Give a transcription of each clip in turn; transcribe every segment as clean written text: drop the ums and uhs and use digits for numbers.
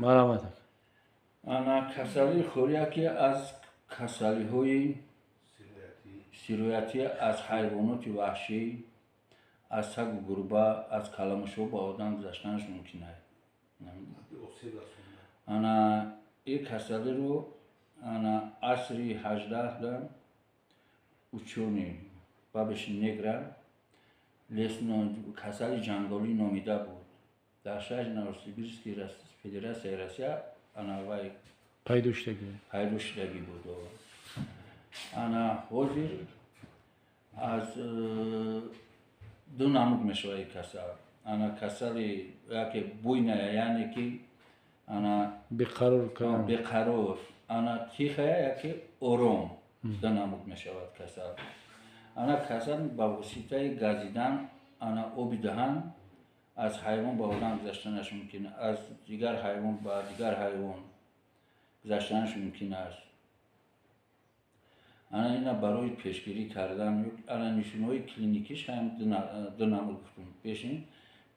Марҳамат. Ана, касалии хорӣ яке аз касалиҳои сироятӣ аз ҳайвоноти ваҳшӣ, аз сагу гурба, аз каламушҳо ба одам гузаштанаш мумкин аст. Ана, ин касалиро, ана, асри 18-да учёный Бабиш Негра касали ҷангалӣ номида буд. Дар шаҳри Новосибирский, Федератсияи Россия, ана вай пайдо шудагӣ. Пайдо шудагӣ буд. Ана, ҳозир аз ду намуд мешавад ин касал. Ана, касали яке буйная, яъне ки, ана, беқарор. Беқарор, ана, тихая, яке ором, ду намуд мешавад касал. Ана, касал ба воситаи газидан, ана, оби даҳан аз ҳайвон ба одам гузаштанаш мумкин, аз дигар ҳайвон ба дигар ҳайвон гузаштанаш мумкин аст. Ана, ина барои пешгирӣ кардан, ана, нишонаҳои клиникиш ҳам ду намуд гуфтум пешин: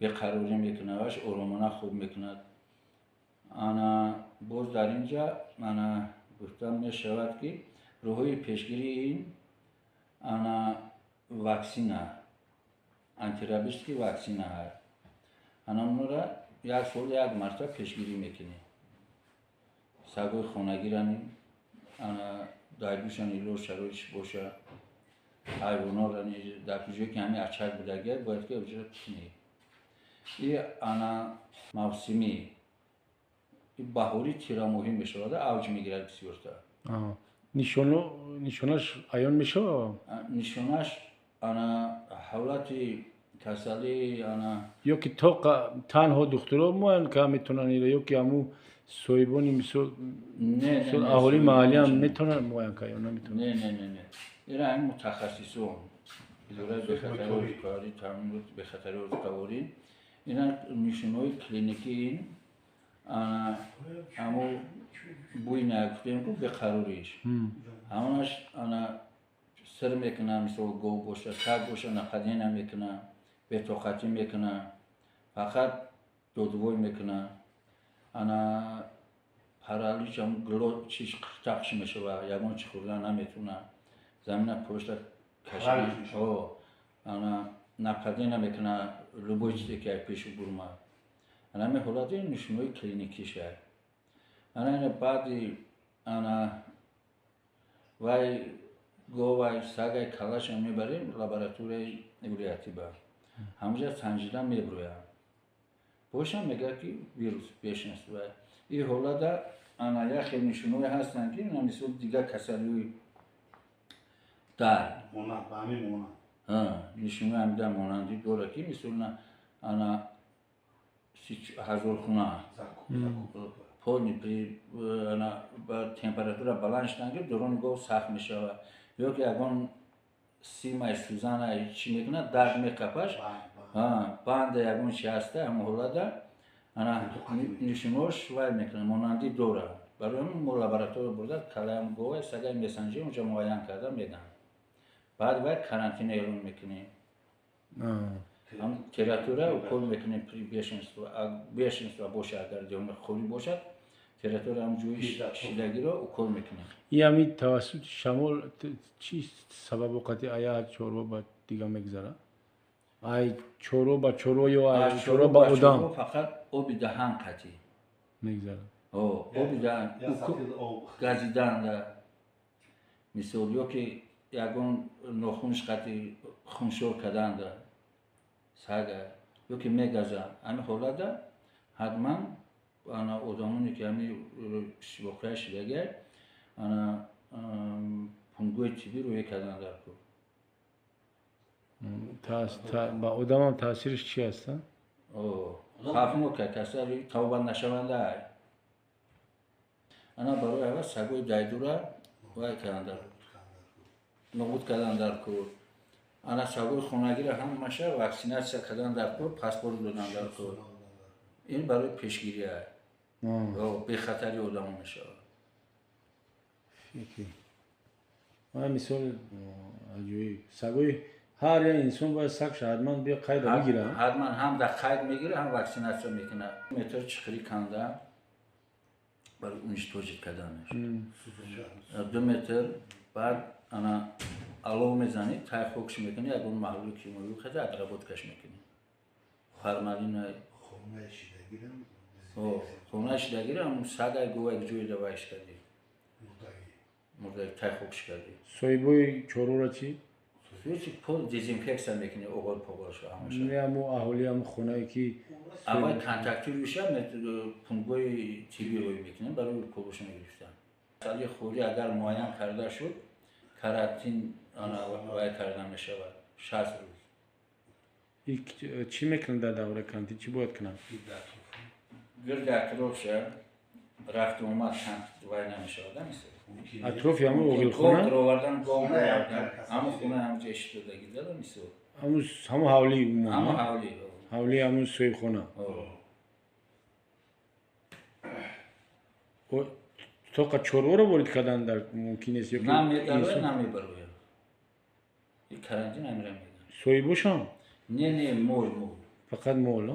беқарорӣ мекунад, ваш оромона хоб мекунад. Ана, боз дар ин ҷа, ана, гуфта мешавад, ки роҳҳои пешгирии ин, ана, ваксина, антирабический ваксина ҳаст. Ана, онро як сол як маротиба пешгирӣ мекунем. Сагои хонагирани, ана, дайдушан илоҷ шароитш боша, ҳайвонотро дар ҷое ки ҳамин очаг будагия, бояд ки оҷа кунӣ. И, ана, мавсимӣ, баҳорӣ, тирамоҳӣ мешавад, авҷ мегирад бисёртар. Нишонаш аён мешавад? Нишонаш, ана, ҳолати касалӣ, ана Ё ки то танҳо духтуро муайян карда метавонанд ё ки ҳамун соҳибони, мисол, Не, мисол, не, аҳолии маҳаллӣ ҳам соҳибони метавонанд муайян кард ё наметавонанд? Не, не, не, не, ира ҳамин мутахассисон, идораи бехатари озуқаворӣ, таъминоти бехатари озуқаворӣ, ина нишонаҳои клиникии ин, ана, ҳамун буйная гуфтем ку, беқарориш, ҳамонаш, ана, сир мекунад. Мисол, гов боша, саг боша, нападения мекунад, бетоқатӣ мекунад, фақат додувой мекунад. Ана, паралич, ҳамун глот, чиш қиртақш мешавад, ягон чи хӯрдан наметавонад, замина пошта кашида. Ана, нападения мекунад любой чизе ки аз пешу бурмад. Ана, ҳамин ҳолати нишонаҳои клиникиша. Ана, ина баъди, ана, вай говай, сагай, калаша мебарем лабораторияи вилоятиба, ҳамҷа санҷида мебирояд, бошам мегӯяд, ки вирус бешенства. Ин ҳолата, ана, як хел нишонаҳое ҳастанд, ки, мисол, дигар касалиҳои дар нишонаи ҳамида монандӣ дорад, ки, мисол, ана, ҳазорхуна полный, ана, температура баланд шудан, ки дуруни гов сахт мешавад, ё ки ягон симай, сӯзана чӣ мекунад, дард меқапаш, банда, ягон чи ҳаста. Ҳамон ҳолата, ана, нишонаҳош вай мекунад, монандӣ дорад. Барои ҳамин мо лаборатория бурда, калаям говай, сагай месанҷем, онҷа муайян карда мегӯянд. Баъд вай карантин эълон мекунем, территория укол мекунем при бешенство, бешенство боша, агар ҷомеа холӣ бошад территория, ҳам ҷои шидагиро укол мекунем. И ҳамин тавассути шамол чӣ сабаб оқати ая чорво ба дига мегзарад? Ай чорво ба чорво ё ай Аз чорво ба одам? Фақат оби даҳан қатӣ мегзарад. Оби даҳан газиданда, мисол, ё ки ягон нохунш қати хуншор карданда сага, ё ки мегаза. Ҳамин ҳолата ҳатман, ана, одамоне ки ҳамин воқеа шидагиай, ана, пунктҳои тиббӣ рӯя кардан дар кор. Ба одамам таъсириш чи аст? Хавфнока, касали тавбатнашаванда. Ана, барои ҳава сагои дайдура вай кардан дар, нобуд кардан дар кор. Ана, сагои хонагиро ҳамаша ваксинатсия кардан дар кор, паспорт додан дар кор. Ин барои пешгирӣ, бехатари одамо мешавад. Мисол, аҷоиб, сагои ҳар як инсон бояд сагша ҳатман бия қайда бигира. Ҳатман, ҳам дар қайд мегира, ҳам ваксинатсия мекунад. Метр чиқирӣ канда. Барои уничтожить карданаш. 2 метр. Баъд ана алов мезанӣ, тай хокш мекунӣ, ягон маҳлули кимиёвӣ хеда обработка ш мекунӣ. Формалина. Хонаи шидагира, ҳамун сагай, говай ҷои давайш кардӣ. Мурдаги тай хокш кардӣ. Соҳибои чорвора чӣ? Ҳеҷ, пол дезинфексия мекунӣ, оғор поғоршо ҳамаша. Не, ҳамун аҳолии ҳамун хонае ки Аввал контактируша пунктҳои тиббӣ рӯй мекунем барои уколошо мегирифтан. Масъалаи хӯрӣ агар муайян карда шуд, карантин ана вай карда мешавад 60 рӯз. Чӣ мекунанд дар давраи карантин? Чӣ бояд кунанд? Гирди атрофша рафту омад вай намешавад, мисол. Атрофи ҳамун оғилхона? Овардан, гов наовардан, ҳамун хона, ҳамун ҷо иштодаги дада, мисол. Ҳамун ҳавлии умуман? Ҳамун ҳавлӣ. Ҳавлии ҳамун соҳибхона. Тоқа чорворо ворид кардан дар мумкин нест ё На медарояд, на мебарояд. Карантин ҳамира мегӯянд. Соҳибошам? Не, не, мол, мол. Фақат мол?